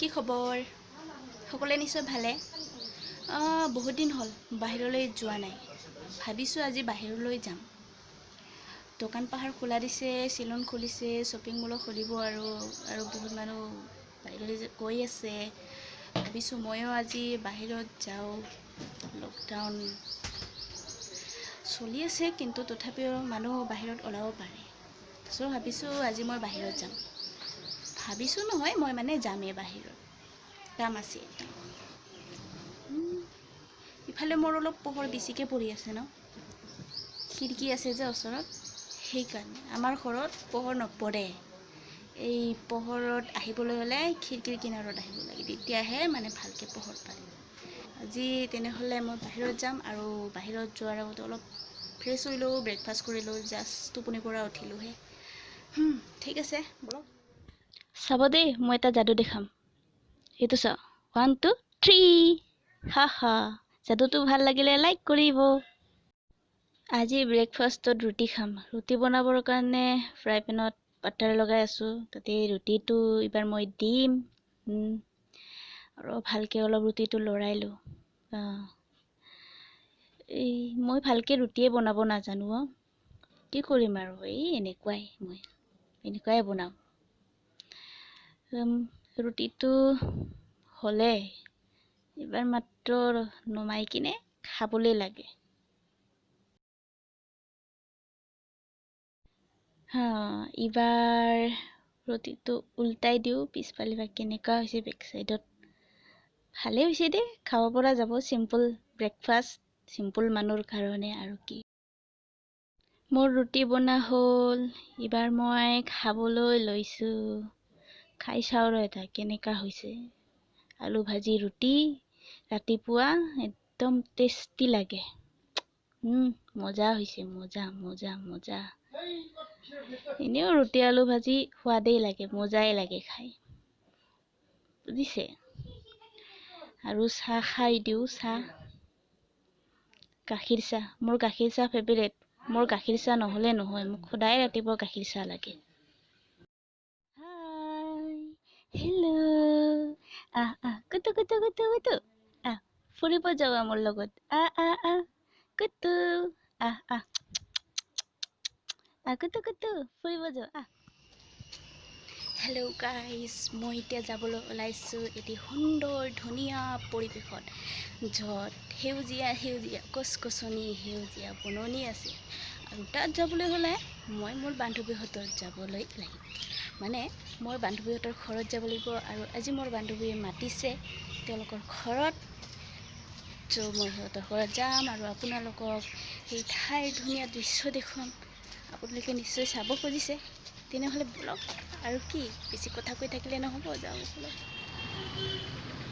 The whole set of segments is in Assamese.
কি খবৰ? সকলোৱে নিশ্চয় ভালে। বহুত দিন হ'ল বাহিৰলৈ যোৱা নাই, ভাবিছোঁ আজি বাহিৰলৈ যাম। দোকান পাহাৰ খোলা দিছে, চেলুন খুলিছে, শ্বপিং মলো খুলিব আৰু আৰু বহুত মানুহ বাহিৰলৈ গৈ আছে। ভাবিছোঁ ময়ো আজি বাহিৰত যাওঁ। লকডাউন চলি আছে কিন্তু তথাপিও মানুহ বাহিৰত ওলাব পাৰে। চ' ভাবিছোঁ আজি মই বাহিৰত যাম। ভাবিছোঁ নহয়, মই মানে যামেই বাহিৰত, কাম আছে এটা। ইফালে মোৰ অলপ পোহৰ বেছিকৈ পৰি আছে ন, খিৰিকী আছে যে ওচৰত, সেইকাৰণে আমাৰ ঘৰত পোহৰ নপৰে। এই পোহৰত আহিবলৈ হ'লে খিৰিকীৰ কিনাৰত আহিব লাগে, তেতিয়াহে মানে ভালকৈ পোহৰ পায়। আজি তেনেহ'লে মই বাহিৰত যাম আৰু বাহিৰত যোৱাৰ আগতে অলপ ফ্ৰেছ হৈ লওঁ, ব্ৰেকফাষ্ট কৰিলোঁ, জাষ্ট টোপনিৰ পৰা উঠিলোঁহে। ঠিক আছে, ব'লক। চাব দেই, মই এটা যাদু দেখাম, সেইটো চাওঁ। 1 2 3, হা হা। যাদুটো ভাল লাগিলে লাইক কৰিব। আজি ব্ৰেকফাষ্টত ৰুটি খাম। ৰুটি বনাবৰ কাৰণে ফ্ৰাই পেনত বাটাৰ লগাই আছোঁ, তাতে ৰুটিটো এইবাৰ মই দিম। আৰু ভালকৈ অলপ ৰুটিটো লৰাই লওঁ। এই মই ভালকৈ ৰুটিয়ে বনাব নাজানো। অঁ, কি কৰিম আৰু, এই এনেকুৱাই, মই এনেকুৱাই বনাওঁ। ৰুটিটো হ'লে এইবাৰ মাত্ৰ নমাই কিনে খাবলৈ লাগে। হা, এইবাৰ ৰুটিটো উল্টাই দিওঁ, পিছফালে বা কেনেকুৱা হৈছে। বেক চাইডত ভালেই হৈছে দেই, খাব পৰা যাব। চিম্পল ব্ৰেকফাষ্ট, চিম্পল মানুহৰ কাৰণে আৰু কি। মোৰ ৰুটি বনা হ'ল, এইবাৰ মই খাবলৈ লৈছোঁ। খাই চাওঁ ৰ এটা কেনেকুৱা হৈছে। আলু ভাজি ৰুটি ৰাতিপুৱা একদম টেষ্টি লাগে। মজা হৈছে, মজা মজা মজা। এনেও ৰুটি আলু ভাজি সোৱাদেই লাগে, মজাই লাগে খাই, বুজিছে। আৰু চাহ খাই দিওঁ, চাহ, গাখীৰ চাহ। মোৰ গাখীৰ চাহ ফেভৰেট। মোৰ গাখীৰ চাহ নহ'লে নহয়, মোক সদায় ৰাতিপুৱা গাখীৰ চাহ লাগে। হাই, হেল্ল', আহ আহ, কুটু কুটু কুটু কুটু, আহ ফুৰিব যাওঁ মোৰ লগত। আহ আহ আহ, কুটু, আহ আহ আহ, কুটু কুটু, ফুৰিব যাওঁ আহ। হেল্ল' গাইজ, মই এতিয়া যাবলৈ ওলাইছোঁ এটি সুন্দৰ ধুনীয়া পৰিৱেশত, য'ত সেউজীয়া সেউজীয়া গছ গছনি, সেউজীয়া বননি আছে। আৰু তাত যাবলৈ হ'লে মই মোৰ বান্ধৱীহঁতৰ যাবলৈ লাগিব, মানে মোৰ বান্ধৱীহঁতৰ ঘৰত যাব লাগিব। আৰু আজি মোৰ বান্ধৱীয়ে মাতিছে তেওঁলোকৰ ঘৰত, ত' মই সিহঁতৰ ঘৰত যাম আৰু আপোনালোকক সেই ঠাইৰ ধুনীয়া দৃশ্য দেখুৱাম। আপোনালোকে নিশ্চয় চাব খুজিছে, তেনেহ'লে ব'লক। আৰু কি বেছি কথা কৈ থাকিলে নহ'ব, যাওঁ ব'লক।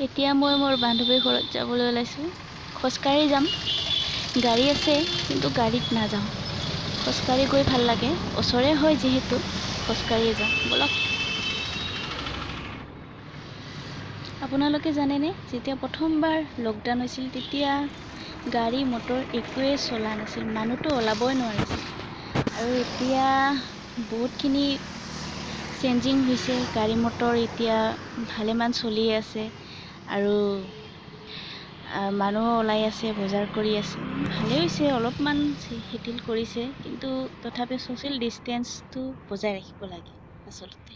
এতিয়া মই মোৰ বান্ধৱীৰ ঘৰত যাবলৈ ওলাইছোঁ। খোজকাঢ়ি যাম, গাড়ী আছে কিন্তু গাড়ীত নাযাওঁ, খোজকাঢ়ি গৈ ভাল লাগে, ওচৰে হয় যিহেতু, খোজকাঢ়িয়ে যাওঁ ব'লক। আপোনালোকে জানেনে, যেতিয়া প্ৰথমবাৰ লকডাউন হৈছিল তেতিয়া গাড়ী মটৰ একোৱেই চলা নাছিল, মানুহটো ওলাবই নোৱাৰিছিল। আৰু এতিয়া বহুতখিনি চেঞ্জিং হৈছে, গাড়ী মটৰ এতিয়া ভালেমান চলি আছে আৰু মানুহ ওলাই আছে, বজাৰ কৰি আছে, ভালেই হৈছে, অলপমান শিথিল কৰিছে, কিন্তু তথাপি ছ'চিয়েল ডিষ্টেঞ্চটো বজাই ৰাখিব লাগে আচলতে।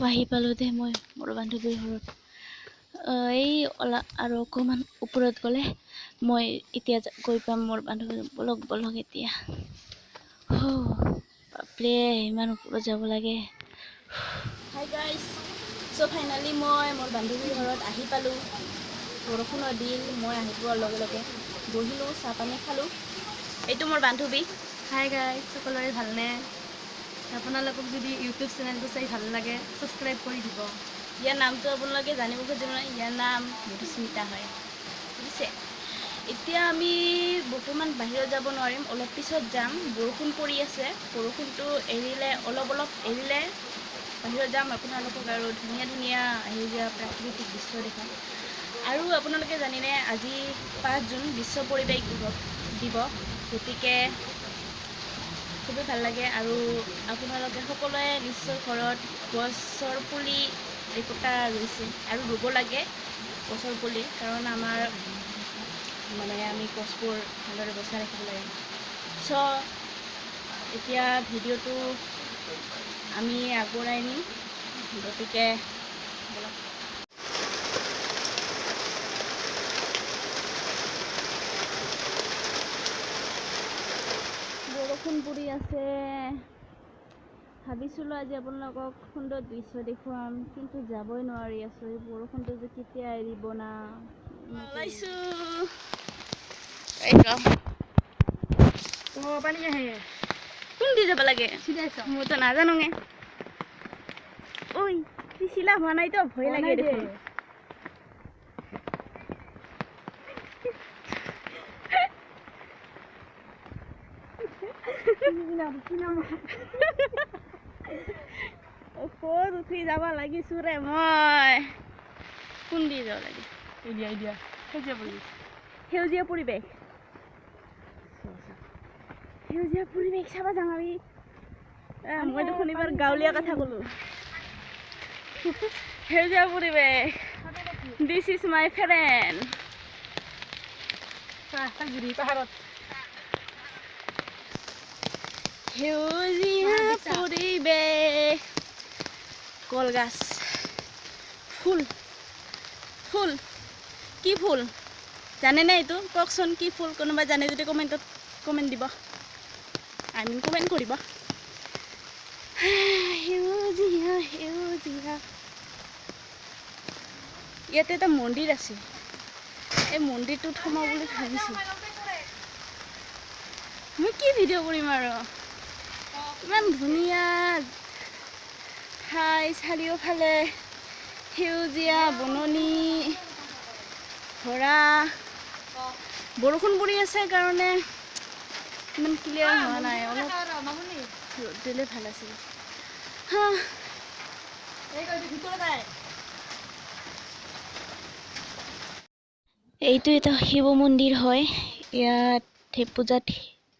আহি পালোঁ দেই মই মোৰ বান্ধৱীৰ ঘৰত। এই ওলা আৰু অকণমান ওপৰত গ'লে মই এতিয়া গৈ পাম মোৰ বান্ধৱী। ব'লক ব'লক এতিয়া। বাপৰে, ইমান ওপৰত যাব লাগে। হাই গাইজ, চ' ফাইনেলি মই মোৰ বান্ধৱীৰ ঘৰত আহি পালোঁ। বৰষুণো দিল, মই আহি পোৱাৰ লগে লগে বহিলোঁ, চাহ পানী খালোঁ। এইটো মোৰ বান্ধৱী। হাই গাইজ, সকলোৰে ভালনে? আপোনালোকক যদি ইউটিউব চেনেলটো চাই ভাল লাগে, ছাবস্ক্ৰাইব কৰি দিব। ইয়াৰ নামটো আপোনালোকে জানিব খুজিব নহয়, ইয়াৰ নাম মধুস্মিতা হয়, বুজিছে? এতিয়া আমি বৰ্তমান বাহিৰত যাব নোৱাৰিম, অলপ পিছত যাম। বৰষুণ পৰি আছে, বৰষুণটো এৰিলে, অলপ অলপ এৰিলে বাহিৰত যাম। আপোনালোকক আৰু ধুনীয়া ধুনীয়া সেউজীয়া প্ৰাকৃতিক দৃশ্য দেখাম। আৰু আপোনালোকে জানিনে, আজি 5 জুন বিশ্ব পৰিৱেশ দিৱস, গতিকে খুবেই ভাল লাগে। আৰু আপোনালোকে সকলোৱে নিশ্চয় ঘৰত গছৰ পুলি একোটা ৰুইছে, আৰু ৰুব লাগে গছৰ পুলি, কাৰণ আমাৰ মানে আমি গছবোৰ ভালদৰে বচাই ৰাখিব লাগে। চ' এতিয়া ভিডিঅ'টো আমি আগবঢ়াই নিম, গতিকে ব'লক। বৰষুণ পৰি আছে। ভাবিছিলোঁ আজি আপোনালোকক সুন্দৰ দৃশ্য দেখুৱাম, কিন্তু যাবই নোৱাৰি আছোঁ। এই বৰষুণটো যে কেতিয়া এৰিব না। ওলাইছোঁ। কোন দি যাব লাগে মইতো নাজানোগে। ঐ, পিছিলা হোৱা নাইতো, ভয় লাগে দেখোন। ক'ত উঠি যাব লাগিছো ৰে মই? কোন দি যাব লাগে? সেউজীয়া পৰিৱেশ, সেউজীয়া পৰিৱেশ চাব যাম আমি। মই দেখোন এইবাৰ গাঁৱলীয়া কথা ক'লো। সেউজীয়া পৰিৱেশ, this is my friend. সেউজীয়া পৰিৱেশ, কলগছ, ফুল, ফুল কি ফুল জানেনে? এইটো কওকচোন কি ফুল? কোনোবা জানে যদি কমেণ্টত কমেণ্ট দিব, I mean comment কৰিব। সেউজীয়া সেউজীয়া। ইয়াতে এটা মন্দিৰ আছে, এই মন্দিৰটোত সোমাব বুলি ভাবিছোঁ। মই কি ভিডিঅ' কৰিম আৰু, ইমান ধুনীয়া ঠাই, চাৰিওফালে সেউজীয়া বননি ভৰা। বৰষুণ পৰি আছে কাৰণে ইমান ক্লিয়াৰ হোৱা নাই, অলপ ৰ'দ দিলে ভাল আছিল। এইটো এটা শিৱ মন্দিৰ হয়, ইয়াত পূজাত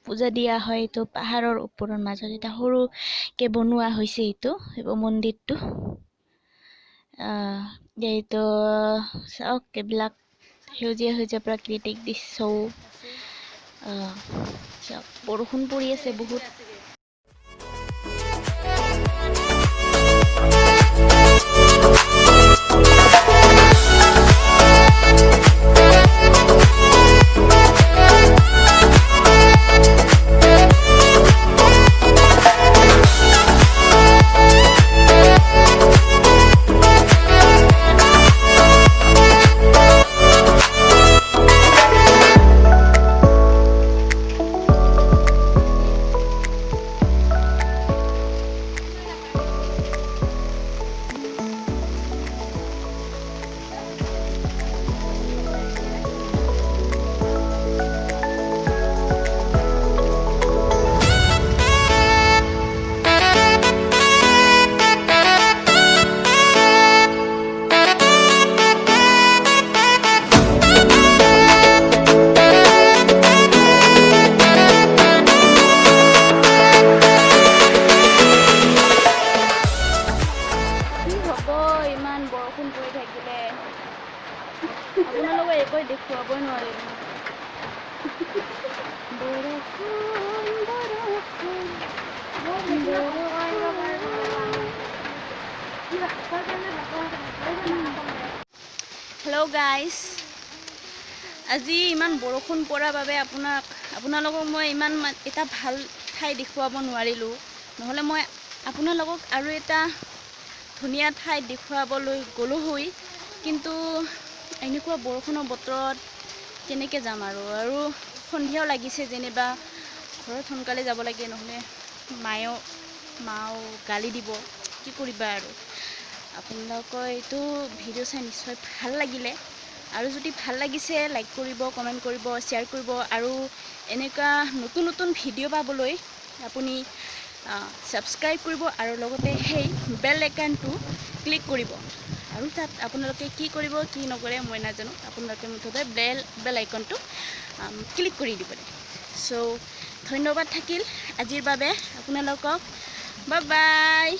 পূজা দিয়া হয়। এইটো পাহাৰৰ ওপৰৰ মাজত এটা সৰুকে বনোৱা হৈছে এইটো শিৱ মন্দিৰটো। এইটো চাওক, এইবিলাক সেউজীয়া সেউজীয়া প্ৰাকৃতিক দৃশ্যও। চাওক, বৰষুণ পৰি আছে বহুত। আপোনালোকক একো দেখুৱাবই নোৱাৰিম। বৰষুণ বৰষুণ। হেল্ল' গাইজ, আজি ইমান বৰষুণ পৰাৰ বাবে আপোনালোকক মই ইমান এটা ভাল ঠাই দেখুৱাব নোৱাৰিলোঁ, নহ'লে মই আপোনালোকক আৰু এটা ধুনীয়া ঠাই দেখুৱাবলৈ গ'লোঁ হৈ। কিন্তু এনেকুৱা বৰষুণৰ বতৰত কেনেকৈ যাম আৰু, আৰু সন্ধিয়াও লাগিছে যেনিবা, ঘৰত সোনকালে যাব লাগে, নহ'লে মাও গালি দিব, কি কৰিবা আৰু। আপোনালোকৰ এইটো ভিডিঅ' চাই নিশ্চয় ভাল লাগিলে, আৰু যদি ভাল লাগিছে লাইক কৰিব, কমেণ্ট কৰিব, শ্বেয়াৰ কৰিব, আৰু এনেকুৱা নতুন নতুন ভিডিঅ' পাবলৈ আপুনি ছাবস্ক্ৰাইব কৰিব, আৰু লগতে সেই বেল আইকনটো ক্লিক কৰিব। আৰু তাত আপোনালোকে কি কৰিব কি নকৰে মই নাজানো, আপোনালোকে মুঠতে বেল আইকনটো ক্লিক কৰি দিব লাগে। চ' ধন্যবাদ থাকিল আজিৰ বাবে আপোনালোকক, বাই বাই।